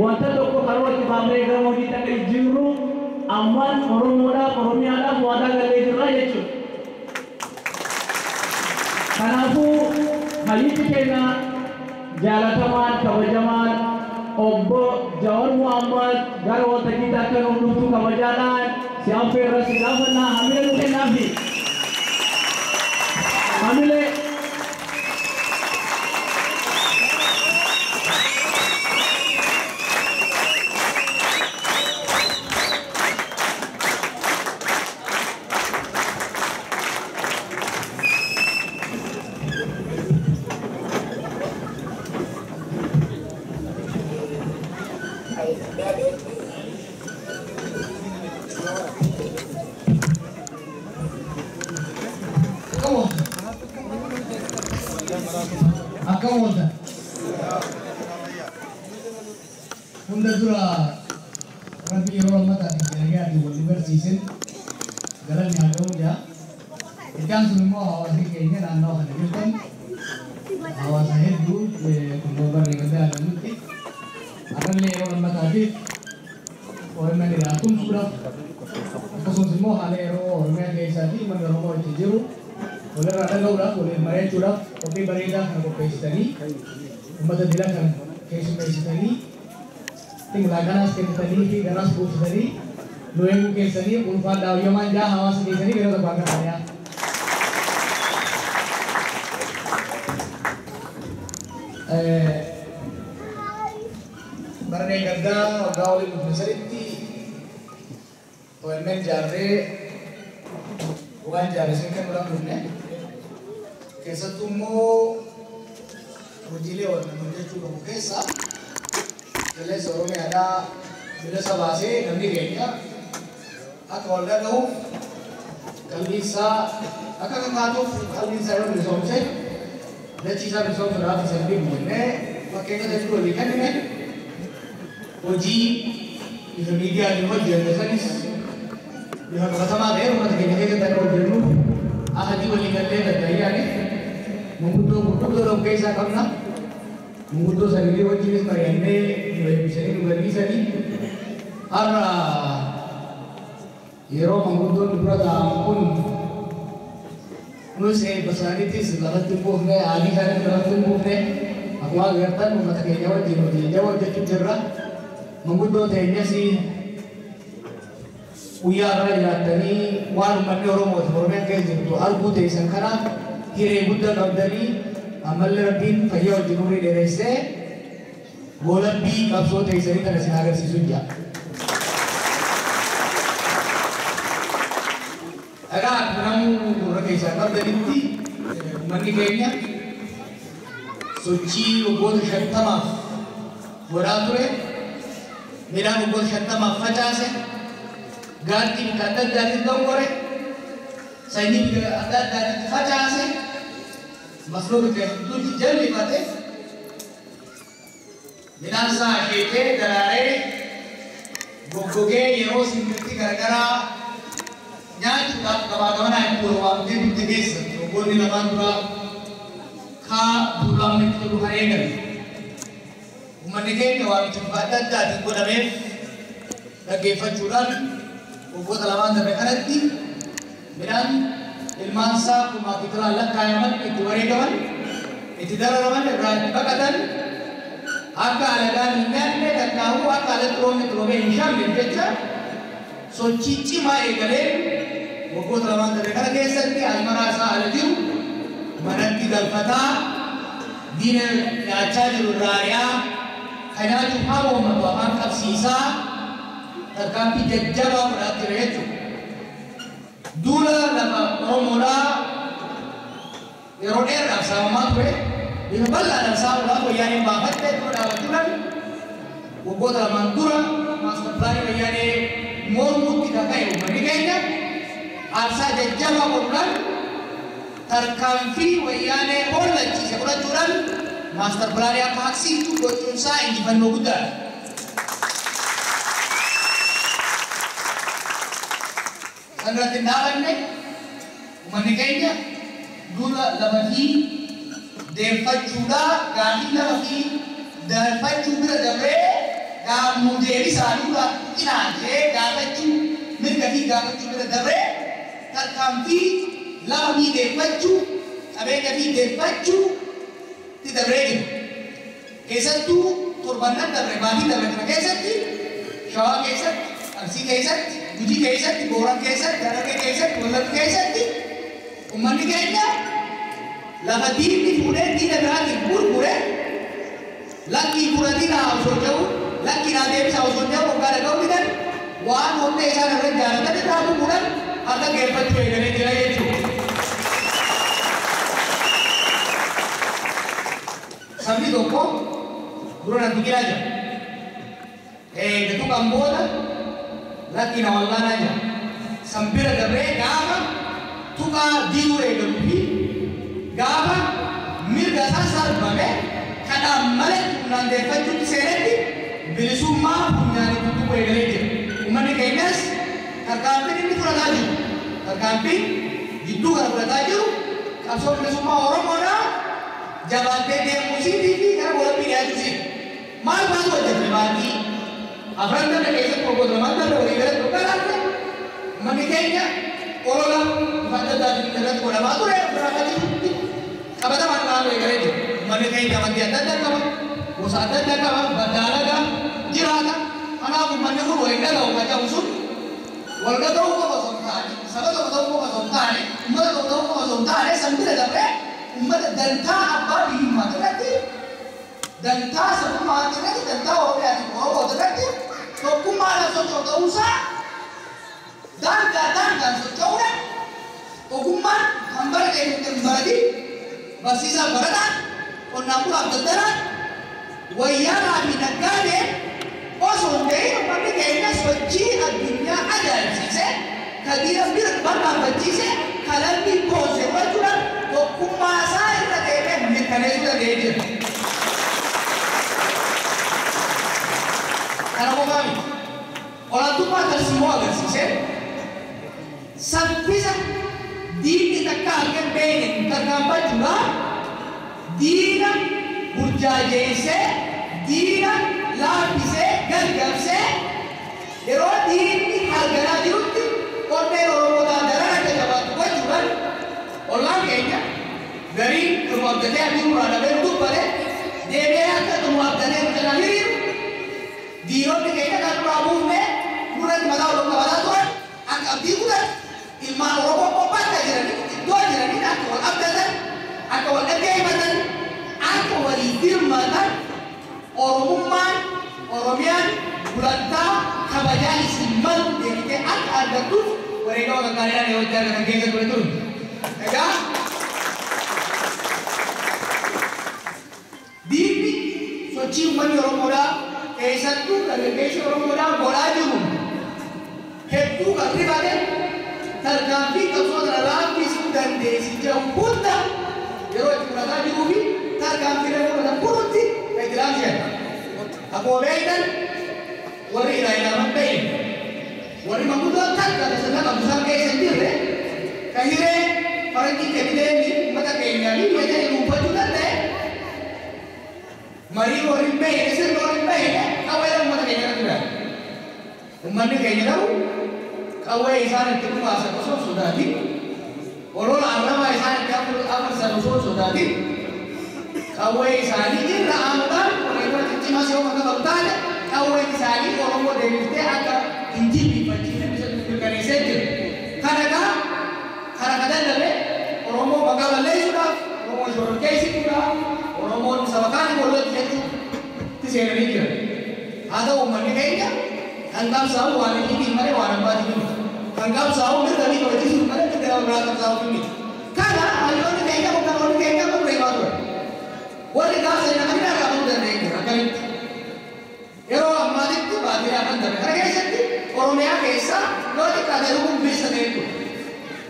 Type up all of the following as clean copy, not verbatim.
Wanta tokko karoora itti baafnee gara hojiitti akka jijjiirru ammaan Oromoodhaaf Oromiyaadhaaf waadaa gallee jirra jechuudha. Kanaafuu hayyichi keenya jaalatamaan kabajamaan obbo Jawar Muhammad gara waltajjiitti akka nuuf dhuftu kabajaadhaan si affeerra si gaafannaa hamile nu kennaafi. Hamile. Akkam ooltan? Hunda dura Rabbi yeroo ammataatiin jalagaatiin wal nu barsiisen galanni haa ga'u jaa. Iddaan sun immoo hawaasni keenya naannoo kana jirtan hawaasa hedduu kun barree gaddaa yaadamutti har'allee yeroo lammataatiif OMN irraa tumsuudhaaf akkasumas immoo haala yeroo Oromiyaa keessaa fi uummanni Oromoo itti jiru walirraa dhaga'uudhaaf waliin mari'achuudhaaf qophii bareedaa kana qopheessitanii uummata dila kana keessummeessitanii laaqanaas kennitanii fi garaas buufsitanii nu eeguu keessanii ulfaan daawwamaan jaa hawaasa keessanii yeroo tokko akka ta'aa. Barnee gaddaa waggaa waliin dhufne sanitti OMN jaarree waan jaarree kan nurraa dhufne keessattuu immoo hojiilee waliin hojjechuu qabu keessa qilleensa Oromiyaadhaa bilisa baasee namni keenya akka wal dhaga'uuf qalbii isaa akka kakaatuuf qalbiin isaa yoo bilisoomse dachii isaa bilisoomsuudhaaf isa dhibu jennee fakkeenya hedduu walii kennine hojii bifa miidiyaatiin hojjenne sanis bifa qabatamaa ta'een uummata keenya keessatti akka hojjennuuf ahadii walii gallee daddaayyaaniif manguddoo gurguddoo of keessaa qabna. Manguddoo sagalee wajjinis mari'annee nu eebbisanii nu gadhiisanii har'a yeroo manguddoon dura taa'an kun nus eebba isaaniittis lafatti hin buufne aadii isaaniitti lafatti hin buufne akkuma agartan uummata keenya wajjin hojii jabaa hojjechuu jirra. Manguddoo teenyas guyyaa irra jiraattanii waan uummanni Oromooti Oromiyaan keessa jirtu arguu teessan kana hiree guddaa qabdanii ammallee Rabbiin fayyaa wajjin umurii dheeressee goolabbii qabsoo teessanii kana isin agarsiisu jira. Egaa akkuma namuu gurra keessaa qabdanitti uummanni keenya sochii waggoota 50 godhaa ture midhaan waggoota 50 facaase gaantii bikka adda addaatiin dongore sanyii bikka adda addaatiin facaase masnoo bikka hedduutti jallifate midhaan isaa asheetee daraaree goggogee yeroo simbirti garagaraa nyaachuudhaaf gabaa gamanaa itti waamtee dugda geessa waggoonni lamaan duraa kaa duulaamni itti jiru kan eegale. Uummanni keenya waamicha bifa adda addaatiin godhameef dhaggeeffachuudhaan waggoota lamaan darbe kanatti midhaan ilmaan isaa kumaa fi tolaan lakkaayaman itti wareegaman itti dararaman irraa itti baqatan akka alagaan hin nyaanne takkaahuu akka alatti roobni itti roobee hin shamne jecha sochii cimaa eegaleen waggoota lamaan darbe kana keessatti asmaraa isaa ala jiru manatti galfataa diina nyaachaa jiru irraa ari'aa kan nyaachuuf haawwamatu afaan qabsiisaa tarkaanfii jajjabaa fudhataa jira jechuudha. Duula lafa Oromoodhaa yeroo dheeraadhaaf saamamaa ture bifa bal'aadhaan saamuudhaaf wayyaaneen baafatte dura dhaabachuudhaan waggoota lamaan dura maastar pilaanii wayyaanee mormuutti kan ka'e uummanni keenya aarsaa jajjabaa godhuudhaan tarkaanfii wayyaanee hollachiise fudhachuudhaan maastar pilaanii akka haqsiiftu gochuunsaa injifannoo guddaadha. Sanarratti hin dhaabanne uummanni keenya duula lafa fi deeffachuudhaa gaafii lafa fi deeffachuu bira dabree Gaamuu deebisaa nurraa tuqinaa jee gaafachuu mirga fi gaafachuu bira dabree tarkaanfii lafa fi deeffachuu qabeenya fi deeffachuu itti dabree jira. Keessattuu torbannan dabre baatii dabre kana keessatti Shawaa keessatti, Arsii keessatti, Gujii keessatti, Booran keessatti, Harargee keessatti, Wallagga keessatti uummanni keenya lafa diinni fuudhee diina biraatiin gurgure lakkii fudhatinaa osoo jedhu lakkii naa deebisaa osoo jedhu waggaa dhaga'uu didan waan hojii isaan irra jaalatan irraa gurguran harka geeffachuu eegalee jira jechuudha. Sabni tokko dura na tuqinaa jira. Eegatu kan booda lakkii na wallaanaa jira. San bira dabree gaafa tuqaa diinuu eegaluu fi gaafa mirga isaa sarbame kadhaan malee humnaan deeffachuutti seenetti bilisummaa funyaanii tuttuquu eegalee jira. Uummanni keenyas tarkaanfiin inni fudhataa jiru, tarkaanfiin gidduu kana fudhataa jiru qabsoo bilisummaa Oromoodhaa jabaattee deemuu isiitii fi gara boodatti dhiyaachuu isiiti. Maal maaltu hojjete baatii afran darbe keessatti waggoota lamaan darbe walii galatti waggaa laatte uummanni keenya olola bifa adda addaatiin irratti godhamaa ture ofirraa faccisuutti qabatamaan dhaabuu eegalee jira. Uummanni keenya amantii adda addaa qaba, gosa adda addaa qaba, baddaalaga jiraata. Kanaaf uummanni kun waliin dhaga'u kan jedhamu sun wal dhaga'uu qofa osoo hin taane, saba tokko ta'uu qofa osoo hin taane, uummata tokko ta'uu qofa osoo hin taane, san bira dabree uummata dantaa abbaa biyyummaa irratti, dantaa sabummaa irratti, dantaa Oromiyaatiin Oromoo irratti tokkummaadhaan socho'u ta'uusaa daangaa daangaan socho'uudhaan ogummaan kan bara keenya hin baratin barsiisaan barataan qonnaan bulaaf daldalaan wayyaanaa fi naggaadeen osoo hin ta'in uummanni keenya sochii addunyaa ajaa'ibsiise ka diina bira barbaanfachiise ka lammii boonse gochuudhaan tokkummaa isaa irra deemee mirkaneessuu danda'ee jira. Kana qofaa miti. Olaantummaa tarsiimoo agarsiise saffisa diinni takka argan beekne tarkaanfachuudhaan diina burjaajeessee diina laaffisee gargaarsee yeroo diinni harganaa jirutti onneen Oromootaa daran akka jabaattu gochuudhaan ollaan keenya gariin dhuma abdatee abdii nurraa dhabee nu dubbate deebi'ee akka dhuma abdatee nu jalaa hiriiru diinonni keenya kan nurraa buufne nurratti mataa ol qabataa turan akka abdii kutan ilmaan Oromoo qophaatti jiranii iddoo jiranii akka wal abdatan akka wal dhaggeeffatan akka walii dirmatan Oromummaan Oromiyaan gulantaa kabajaa isin malu deebitee akka argattuuf wareegama gaggaariidhaan yeroo itti argatan keessa ture ture. Egaa diinni sochii uummanni Oromoodhaa keessattuu dargaggeessi Oromoodhaa godhaa jiru hedduu kan rifate tarkaanfii qabsoo kana laaffisuu dandeessi jedhu hunda yeroo itti fudhataa jiruu fi tarkaanfiilee fudhatan kunutti itti laamshan. Akkuma beektan warri ilaalan ta'e warri manguddoon takka tasataa qabdu isaan keessa hin jirre kan hiree faranjii kennitee uummata keenyaa fi biyya keenya dhuunfachuu danda'e marii warri hin beekne sirna warri hin beekne qawwee uummata keenya irratti bira. Uummanni keenya garuu qawwee isaan itti dhukaasan osoo hin sodaatin olola arrabaa isaan itti afarsan osoo hin sodaatin qawwee isaanii irra aanuudhaan wareegama ciccimaa si homa qabu taate qawween isaanii Oromoo deebiftee akka hin jilbiinfachiifne mirkaneessee jira. Kana egaa kana ka danda'e Oromoo maqaa balleessuudhaaf, Oromoo shororkeessituudhaaf, Oromoon saba kaan wallatti jechuutti seenanii jiran. Haa ta'u uummanni keenya kan qabsaa'u waan inni malee waan abbaatiin miti. Kan qabsaa'u mirga fi kabachiisuuf malee mirga nama biraa qabsaa'uuf miti. Kana hayyoonni keenya hogganoonni keenya kun reebaa turan. Warri gaafsa namni irraa qabuu danda'e jira akkamitti. Yeroo ammaatitti baatilee afran darbe kana keessatti Oromiyaa keessa yoo xiqqaate dhuguun bilisa ta'e ture.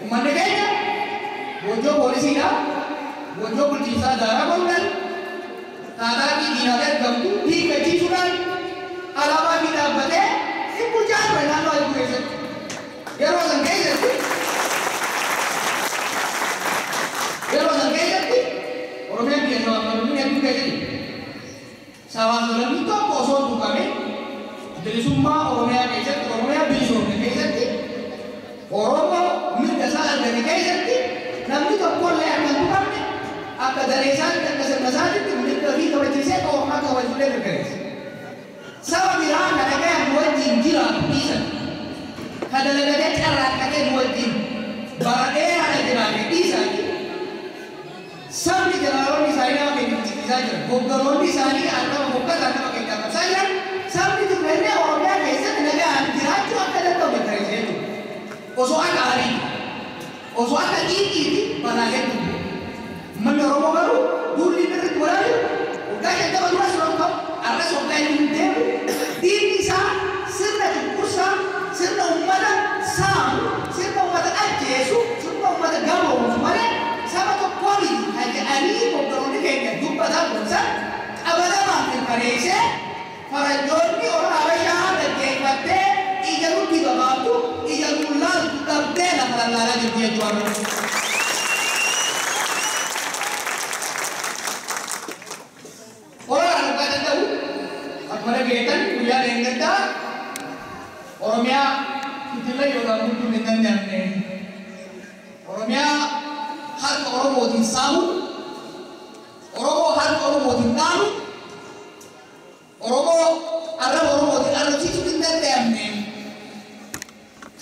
Uummanni keenya goojjoo poolisiidha, goojjoo bulchiinsaa daaraa godhuudhaan, taataaqii diinaaf ergamtu hiikkachiisuudhaan alaabaa fi dhaabbatee hin bulchaa ture naannoo hedduu keessatti. Yeroo san keessatti Oromiyaan biyya sabaa sablammii hedduu keessatti sabaa sablammii tokko osoo hin tuqamin Bilisummaa Oromiyaa keessatti, Oromiyaa bilisoomne keessatti, Oromoo mirga isaa argate keessatti namni tokkollee akka hin tuqamne, akka daree isaatti, akka sirna isaatitti mirga ofii kabachiisee akka Oromaa kabajullee mirkaneessa. Saba biraa ka dhagayaan nu wajjin jiraatu dhiisan, ka dalagatee carraaqqatee nu wajjin bara dheeraadha jiraate dhiisaati. Sabni jeneraalonni isaanii nama keenya fichisiisaa jiran, hogganoonni isaanii arraba fokkataa nama keenya arrabsaa jiran, sabni Tigraayillee Oromiyaa keessatti nagaan jiraachuu akka danda'u mirkaneessa jechuudha. Osoo akka aarii, osoo akka xiiqiiti balaa hedduu jiru. Uummanni Oromoo garuu duulli inni irratti godhaa jiru waggaa 50 duras yeroo ta'u, arras waggaa inni hin deemu, diinni isaa sirna cunqursaa, sirna uummata saamu, sirna uummata ajjeesu, sirna uummata gaboomsu malee saba tokkoo miti kan jedhanii hogganoonni keenya dubbataa turan san qabatamaan mirkaneessee, faranjoonni ora Habashaa dhaggeeffattee ija nutti babaabdu, ija nu laaltu dhabdee lafa lallaalaa jirti jechuudha. Orolaan dhugaa danda'u akkuma dhageettan guyyaa dheengaddaa Oromiyaa fitilla yookaan bulchuun hin danda'amne. Oromiyaa harka Oromootiin saamu, Oromoo harka Oromootiin dhaamu, Oromoo arraba Oromootiin arrabsiisuun hin danda'amne.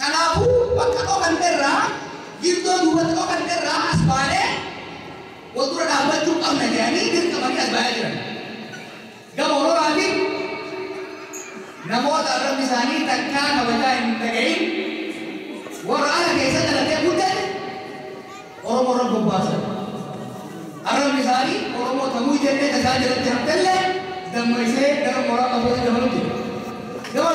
Kanaafuu bakka dhokannerraa, girdoo duubatti dhokannerraa as baanee wal dura dhaabbachuu qabna jedhanii dirqamanii as bayaa jiran. Gama Oromootiin namoota arrabni isaanii takkaa kabajaa hin dhagahin, warra ala keessa dhalatee guddate Oromoo irra bobbaasan. Arrabni isaanii Oromoo ta'uu jennee tasaa jalatti haftellee dammaisee gara mooraa qabsoota dabalutti. Gama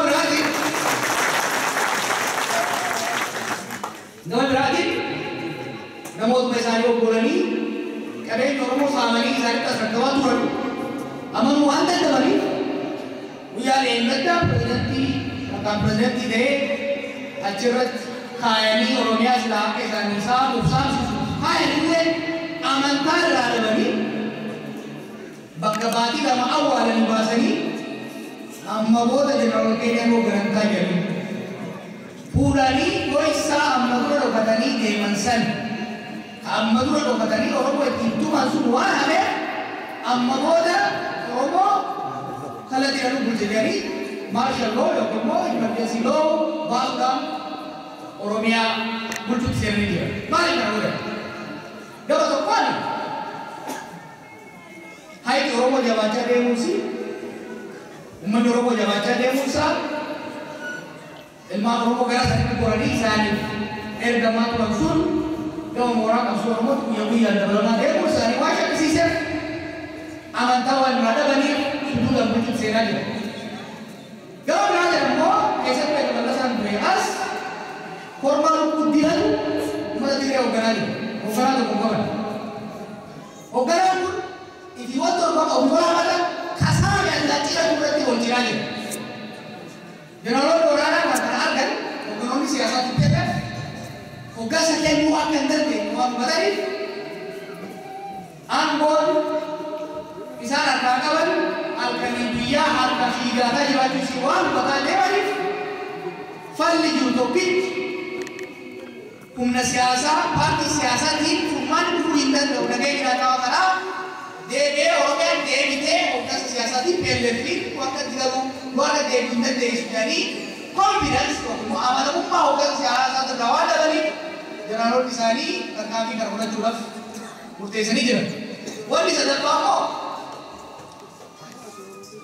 biraatiin namootuma isaanii obbolanii qabeenya Oromoo saamanii isaanitti as rakkamaa turan amanuu waan danda'aniif, guyyaa leengaddaa pirezidantii maqaan pirezidantii ta'ee achirratti kaayanii Oromiyaa silaa akka isaanii saamuuf saamsisuuf kaayanillee amantaa irraa dhabanii, bakka baatii 2 awwaalanii baasanii, amma booda jeneraal keenyaan hoogganantaa jedhanii fuudhanii dhoysaa amma dura dhokatanii deeman san, ka amma dura dhokatanii Oromoo ittiin tuman sun waan hafeef, amma booda Oromoo kallattii dhanuu bulche jedhanii martial law yookiin immoo emergency law baasuudhaan Oromiyaa bulchuutti seenanii jiran. Maaliif kana godhan? Gama tokkoon hayni Oromoo jabaachaa deemuusi, uummanni Oromoo jabaachaa deemuunsaa, ilmaan Oromoo gara sanitti goranii isaaniif ergamaa turan sun gama mooraa qabsoo Oromootti guyyaa guyyaan dabalamaa deemuun isaanii waan shakkisiiseef, amantaa waan irraa dhabaniif suduudhaan bulchuutti seenaa jira. Gama biraatiin immoo keessattuu eega Mallasaan ture as kormaa lukkuu dilatu uummata Tigree hoogganaa jira. Hoogganaa tokko hin qaban. Hoogganaan kun ifii wal torba ofii walaamata kasaame allaattii irratti wal jiraa jira. Jeneraalonni waraanaa kan kana argan, hogganoonni siyaasaa TPLF hoggansa kennuu akka hin dandeenye waan hubataniif, aangoon isaan harkaa qaban halkanii guyyaa harka fiigaataa jiraachuu isii waan hubataa deemaniif, falli jiru tokkichi humna siyaasaa paartii siyaasaatiin furmaanni dhufuu hin danda'u, nageenya naannawaa kanaa deebi'ee Oromiyaan deebitee hoggansa siyaasaatiin PLF akka itti galuu waan deebi'uu hin dandeessu jedhanii confidence yookiin immoo amanamummaa hoggansa siyaasaa irraa waan dhabaniif, jeneraalonni isaanii tarkaanfii kana fudhachuudhaaf murteessanii jiran. Wanni sadaffaa immoo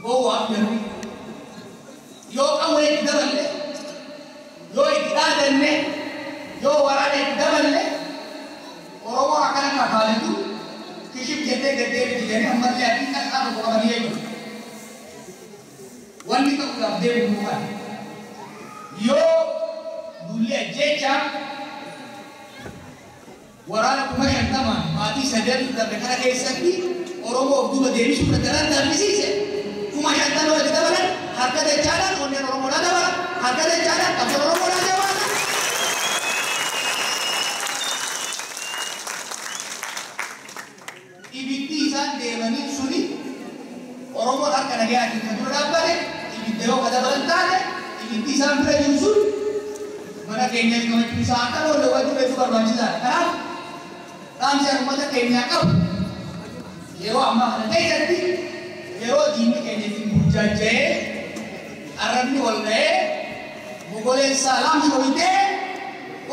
gowwaaf jarri yoo qawwee itti daballe, yoo itti dhaadanne, yoo waraana itti daballe, Oromoon akkana kakaaletu kishif jettee gaddeebiti jedhanii ammallee adii qal'aa tokko qabanii jechuudha. Wanni ta'uudhaaf deemu immoo kana. Yoo dulli ajjeechaa waraana 50,000 maatii sadan darbe kana keessatti Oromoo of duuba deebisuu daran danfisiise, 50,000 walitti dabalan, harka dachaadhaan onneen Oromoodhaa dabala, harka dachaadhaan qabsoon Oromoodhaa jabaata. Ibiddi isaan deemanii suni Oromoon harka nagayaatiin kan dura dhaabbate ibidda yoo ka dabalan taate Namtichi isaan bira jiru sun mana keenyas gamachuu isaa akka lolle wajjin hedduu barbaachisaadha. Kanaaf dhaamsi uummata keenyaa qabu yeroo ammaa kana keessatti yeroo diinni keenya ittiin burjaaja'ee arrabni ol ga'ee mogoleen isaa lamshooyitee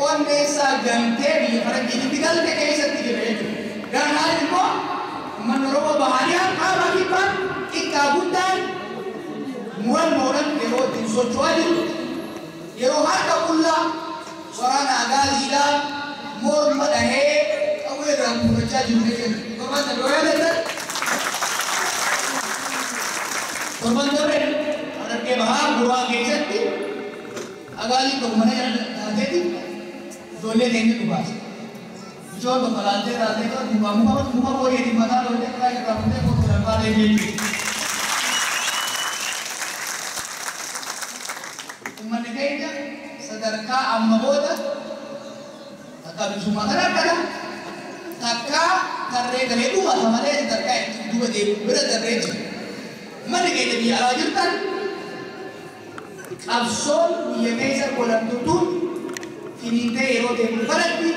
onnee isaa gantee biyya faranjiitti galte keessatti jira jechuudha. Gara kaan immoo uummanni Oromoo bahanii kaabaa kibbaan xiqqaa guddaan murannoodhaan yeroo ittiin socho'aa jiru yeroo harka qullaa waraana agaaziidhaa morma dhahee qawwee irraa guurrachaa jiru jechuudha. Torban darbe yoo yaadatan torban darbe Harargee bahaa Guraa keessatti agaaziin tokko mana jala taateeti ijoollee keenya dhugaase. Ijoon tokko laaltee laaltee duubaa muka muka booyyeetiin mataa loltee karaa irraa fuutee kootu darbaa deemee. Uummanni keenya sadarkaa amma booda takka bilisummaa kan argata takka tarree galee dhumata malee sadarkaa ittiin duuba deemu bira tarree jira. Uummanni keenya biyya alaa jirtan qabsoon biyya keessa godhamtu tun finiintee yeroo deemu kanatti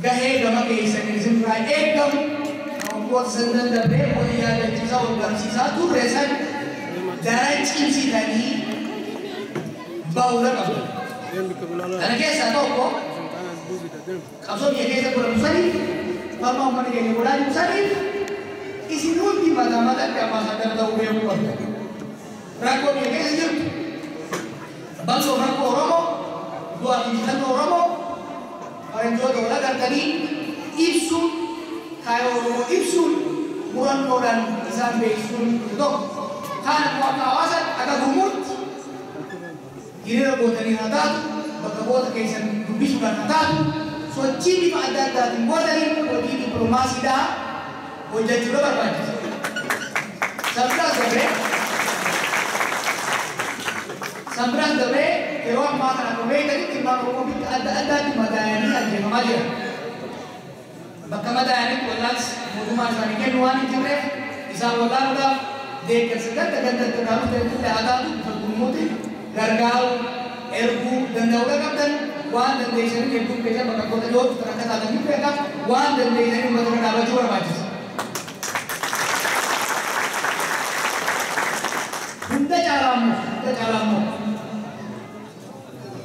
gahee gama keessanii isinirraa eegamu waggoota sadan darbee walii yaadachiisaa wal barsiisaa turre san daran cimsitanii ba'uudha qabdu. Kana keessaa tokko qabsoo biyya keessa godhamu saniif falma uummanni keenya godhaa jiru saniif isin hundi mataa mataatti ambaasaadara ta'uu beekuu qabdu. Rakkoo biyya keessa jirtu bal'oo rakkoo Oromoo du'aa fi injifannoo Oromoo faranjoota wal agartanii ibsuun kaayyoo Oromoo ibsuun murannoodhaan isaan beeksisuun tokko. Kaan immoo akka hawaasaatti akka gurmuutti hiriira gootanii haa taatu bakka goota keessan dubbisuudhaan haa taatu sochii bifa adda addaatiin gootanii hojii dippiloomaasiidhaa hojjechuudha barbaachisa. Sanbiraas dabree yeroo ammaa kana akkuma beektanitti ilmaan Oromoo biyya adda addaatti madaa'anii ajjeefamaa jira. Bakka madaa'anitti wallaansi mootummaan isaanii kennu waan hin jirreef isaan wallaanuudhaaf deeggarsa ganda gandatti irraa dhufte haa taatu bifa gurmuutiin gargaaruu erguu danda'uudha qabdan waan dandeessanii hedduun keessan bakka goota dhiyootu kan akka taataniif beeka waan dandeessanii uummata irra dhaabachuu barbaachisa. Hunda caalaa immoo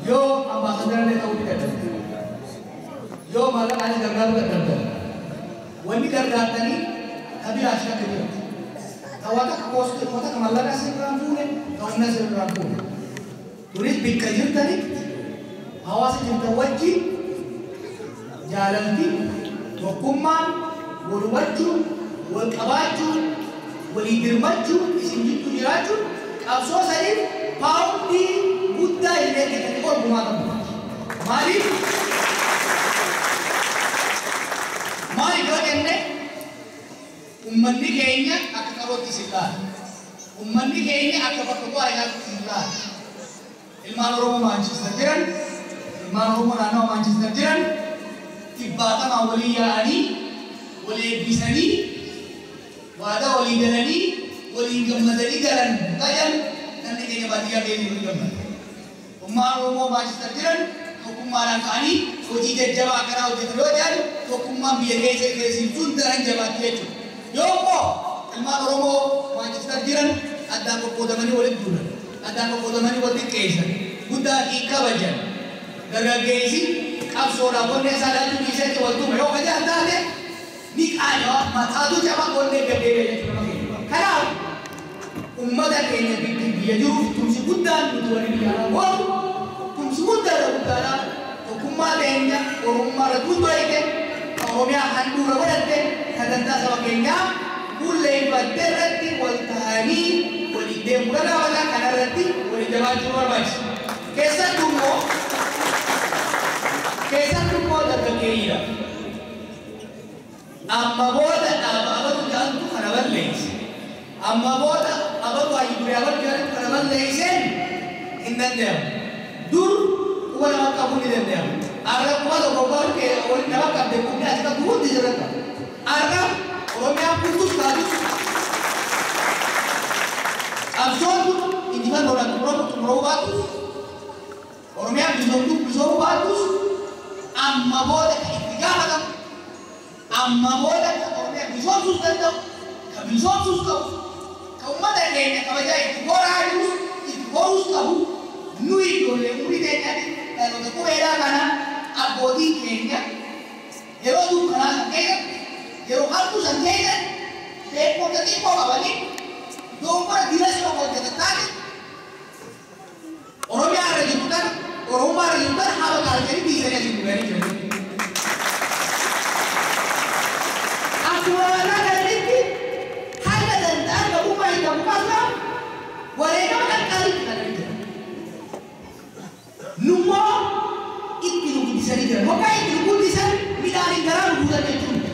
yoo ambaasadarallee ta'uu ni dadhabdu yoo maallaqaanis gargaaruu dadhabdan wanni gargaartanii kabiraa shakka jirti. Ka waa takka koostu waa takka mallaqa sirraan fuune ka humna sirraan fuune. Kunis bikka jirtanitti hawaasa jirtan wajjin jaalalti tokkummaan wal hubachuun wal qabaachuun walii dirmachuun isin jidduu jiraachuun qabsoo saniif paawundii guddaa hin eeggatanii ol gumaa qabu. Maaliif? Maaliif yoo jenne uummanni keenya akka qarootti isin laala. Uummanni keenya akka bakka bu'aa isaatti isin laala. Ilmaan Oromoo Maanchister jiran, ilmaan Oromoo naannawa Maanchister jiran dhibbaatamaan walii yaa'anii, wal eebbisanii, waadaa walii galanii, waliin gammadanii galan tajan namni keenya baadiyyaa keessa jiru gammada. Ilmaan Oromoo Maanchister jiran tokkummaadhaan ka'anii hojii jajjabaa akkanaa hojjetan yoo jedhan tokkummaan biyya keessa keessi sun daran jabaatti jechuudha. Yoo immoo ilmaan Oromoo Maanchister jiran addaan qoqqoodamanii walitti duulan, addaan qoqqoodamanii wal xiqqeessan, guddaa fi kabajan, dargaggeessi qabsoodhaaf onnee isaa laachuu dhiisetti wal tume yoo kajaan taate ni qaanyawa mataatu caba onnee gad deebi'e jechuudha nama keenya. Kanaaf uummata keenya biyya jiruuf tumsi guddaan nuti warri biyya alaa goonu tumsi guddaadha guddaadha tokkummaa keenya Oromummaa irratti hundoofte Oromiyaa handhuura godhatte sagantaa saba keenyaa fuulleeffattee irratti wal ta'anii waliin deemuudha gaafata kana irratti waliin jabaachuu barbaachisa. Keessattuu immoo dargaggeeyyiidha. Amma booda dhaaba abaluu jedhamtu kana balleesse. Amma booda abaluu hayyuu abaluu jedhamtu kana balleesseen hin danda'amu. Dur quba nama qabuun ni danda'ama. Arra quba tokko kee nama qabde qubni as qabdu hundi jira qaba. Arra Oromiyaan guutus taatus qabsoon kun injifannoodhaan xumuramu gorra'uu baatus, Oromiyaan bilisoomtuu bilisoomuu baatus, amma booda kan itti gaafatamu, amma booda kan Oromiyaa bilisoomsuus danda'u, kan bilisoomsuus qabu, kan uummata keenya kabajaa itti horaa jirus itti horuus qabu, nuyi ijoollee umurii keenyaatti dhaloota qubeedhaa kana abbootiin keenya yeroo dukkanaa san keessatti, yeroo hamtuu san keessatti beekumsa xiqqoo qabanii doonfara diina sima hojjetan taate Oromiyaa irra jirtu tana, Oromummaa irra jirtu tana haala gaarii dhiisanii asiin dhufanii jiru. Akkuma mataa kanatti haga danda'an gabummaa hin qabu qasaa wareegama qaqqaalitti kananii jiran. Nummoo itti nu guddisanii jiran. Hoggaa itti nu guddisan midhaaniin garaa nu guutan jechuudha.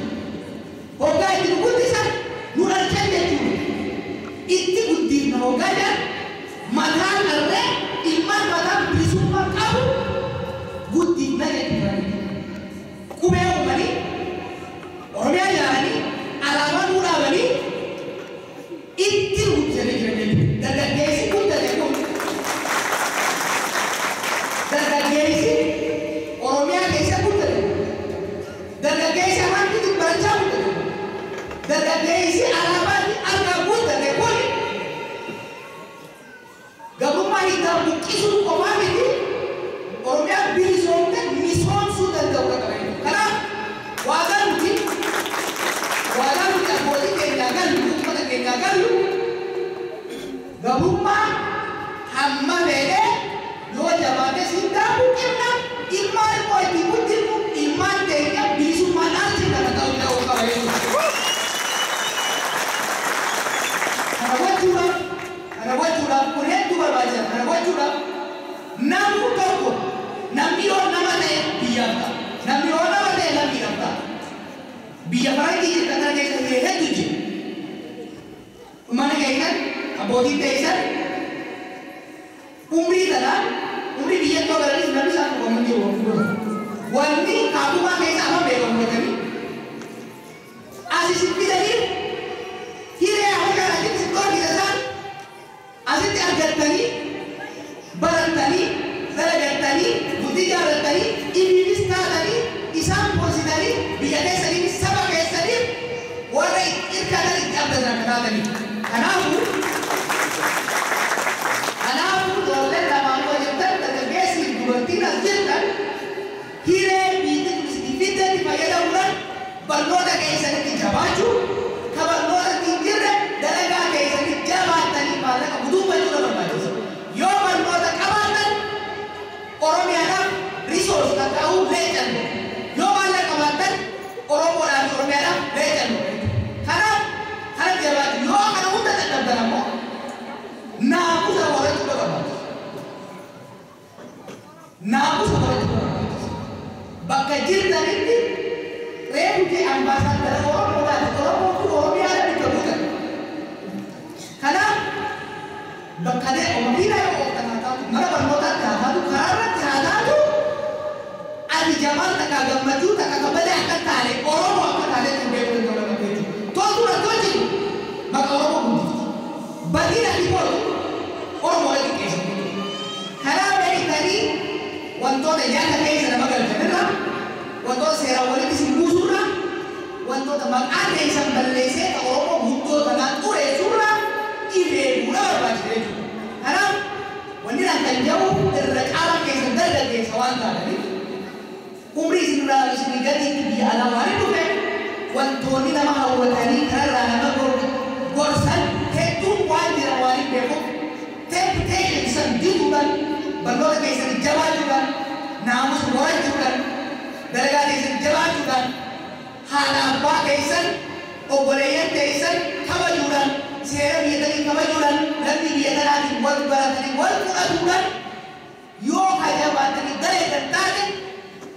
Hoggaa itti nu guddisan nu dhalchan jechuudha. Itti guddifna hoggaa jedhan mataa qarree ilmaan mataa bilisummaa qabu guddifna jechuudha. Qubee uumanii Oromiyaa ijaaranii alaabaa nuu dhaabanii itti nu guddisanii jiran jechuudha. Dargaggeessi guddate kun dargaggeessi Oromiyaa keessa guddate, dargaggeessi afaan barachaa guddate, dargaggeessi alaabaa argaa guddate kun gabrummaa hiikaa buqqisuu qofaa miti Oromiyaa bilisoomte misoomsuu danda'u qaba. Kanaaf waadaa nuti abbootii keenyaa gallu, uummata keenyaa gallu, gabrummaa hamma fedhee yoo jabaate sindaa buqqifna, ilmaan immoo ittiin guddifnu ilmaan keenya bilisummaa dhaalchifna kan ta'uu danda'u qaba jechuudha. Kana gochuudhaaf kun hedduu barbaachisaadha. Kana gochuudhaaf namni tokko, namni yoo nama ta'e biyyaaf ta'a. Namni yoo nama ta'e lammiidhaaf ta'a. Biyya faranjii jirtan kana keessa hiree hedduu jira. Mana keessan abbootiin teessan umrii tanaan umrii biyyattuu galanis namni isaan dhugamu jiru. Wanni kaabumaa keessa afaan beekamu godhanii as isin fidanii hiree Afrikaa achitti isin dhoorkisa isaan asitti argattanii barattanii dalagattanii bultii ijaarrattanii ifiifis taatanii isaan boonsitanii biyya keessaniif saba keessaniif warra hirkatan itti abdatan akka taatanii. Kanaafuu ijoolleen lamaan yoo jirtan dargaggeessi dubartiin as jirtan hiree biyyi tun isinii fiddetti fayyadamuudhaan barnoota keessanitti jabaachuu, ka barnoota hin jirre dalagaa keessanitti jabaattanii maallaqa guduunfachuu barbaachisa. Yoo barnoota qabaattan Oromiyaadhaaf resource kan ta'u leencan. Yoo maallaqa qabaattan Oromoodhaaf Oromiyaadhaaf leencan. Kanaaf kana jabaachuu yoo kana hunda dadhabdan ammoo naamusa horachuu barbaachisa. Naamusa horachuu barbaachisa. Bakka jirtanitti reefu jee ambaasaadara Oromoodhaaf Oromoo fi Oromiyaadhaaf bakka buutan. Kanaaf bakka makiinaa yoo ooftan haa taatu, mana barnootaatti haa taatu, karaa irratti haa taatu, ati jamaan takka gammachuu takka kabajaa akka taane Oromoo akka taane kan beekuu danda'u lafa jechuudha. Toltuu na tolchitu maqaa Oromoo guddifti. Badiin ati gootu Oromoo xiqqeessiti. Karaa beektanii wantoota yakka keessa nama galchanirra, wantoota seeraan walitti isin buusurra, wantoota maqaa keessan balleessee ka Oromoo guddoo tanaan xureessurra if eeguudha barbaachisa jechuudha. Kanaaf wanni naan kan jedhu irra caalaa keessan dargaggeessa waan taataniif umrii isinirraa isinii gadiitti biyya alaa waan hin dhufe wantoonni nama hawwatanii kanarraa nama gorsan hedduun waan jiran waan hin beekuuf temptation san diduudhaan barnoota keessan jabaachuudhaan naamusa horachuudhaan dalagaa keessan jabaachuudhaan haadha abbaa keessan obboleeyyan keessan kabajuudhaan seera biyya tanii kabajuudhaan lammii biyya tanaatiin wal baratanii wal fudhatuudhaan yoo kajabaatanii dalagan taate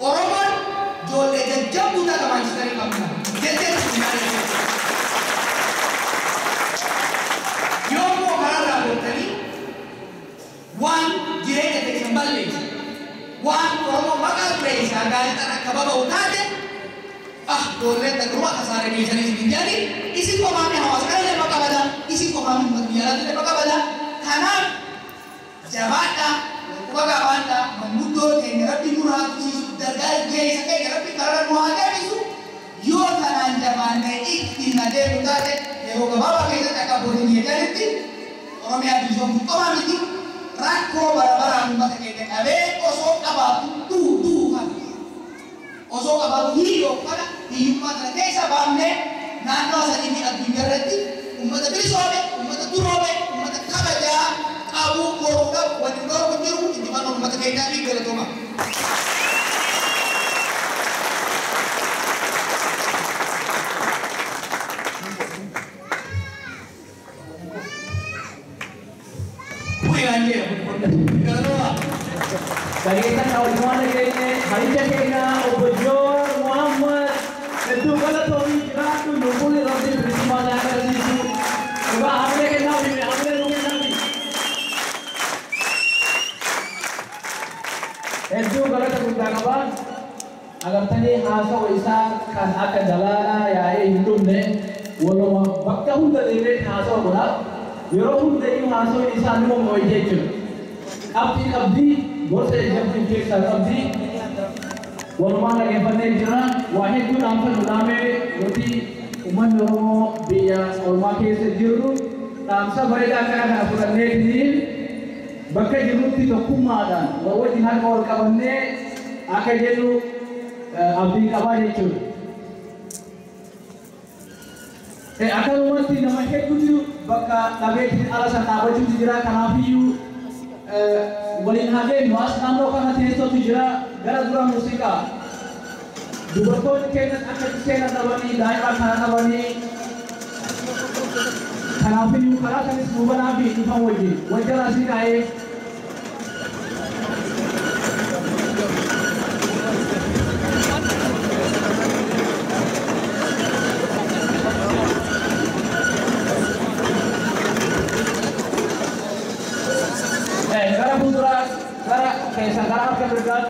Oromoon ijoollee jajjabduu takka manchisanii qabna jettee yoo immoo karaarraa gortanii waan jireenya keessan balleessu waan Oromoo maqaa xureessaa gaazexaan akka baba'u taate ah ijoolleen takka kasaara geessanii isin hin jedhani isin qofaami hawaasa kana illee maqaa bada isin qofaami biyya alaatti illee maqaa bada. Kanaaf Jabaadhaa, quba qabaadhaa, manguddoo keenya Rabbi nu haa tursiisu, dargaggeessa keenya Rabbi karra nu haa deebisu. Yoo kanaan jabaannee ittiin adeemu taate yeroo gabaabaa keessatti akka abbootiin jedhanitti Oromiyaa bilisoomtuu qofa miti rakkoo bara baraan uummata keenya qabee osoo qabaatu duuduu kana osoo qabaatu hiyyoo kana hiyyummaa kana keessa baafnee naannoo sanii fi addunyaa irratti uummata bilisoome, uummata duroome, uummata kabajaa qabu horuudhaaf wanti dhorku jiru injifannoo uummata keenyaa fi galatooma. Dhageessan hawwaasummaa dhageenne haricha keenya obbo Joor Muhammad hedduu galatoomii jiraatu lubbuun irratti bilisummaa naa agarsiisu. Dhugaa hamilee kennaa fi hamilee nuu kennaa fi. Hedduu galata guddaa qabaan agartanii haasawa isaa kan akka galaanaa yaa'ee hin dhumne waluma bakka hunda deemee haasawa godha. Yeroo hundayyuu haasawni isaa numa mo'ee jechuudha. Qabxii qabdii gorsa jajjabduu keessaa qabdii walumaa dhaggeeffannee jira. Waa hedduu dhaamsa dhaamee nuti uummanni Oromoo biyya ormaa keessa jirru dhaamsa bareedaa akkana kana fudhanneetiin bakka jirrutti tokkummaadhaan wal wajjin harka wal qabannee akka jennu abdiin qabaa jechuudha. Akkanumatti nama hedduutu bakka dhabeetiin ala san dhaabbachuutu jira. Kanaafiyyuu waliin haa deemnu. As naannoo kana teessootu jira. Gara dura muuziqaa. Dubartoonni keenyas akka seena dhabanii daa'ima kana dhabanii kanaafiyyuu karaa kanis hubanaa fi dhufan wajjin wal jalaa sii kaa'ee. Gara fuulduraa gara keessa gara harka mirgaatti.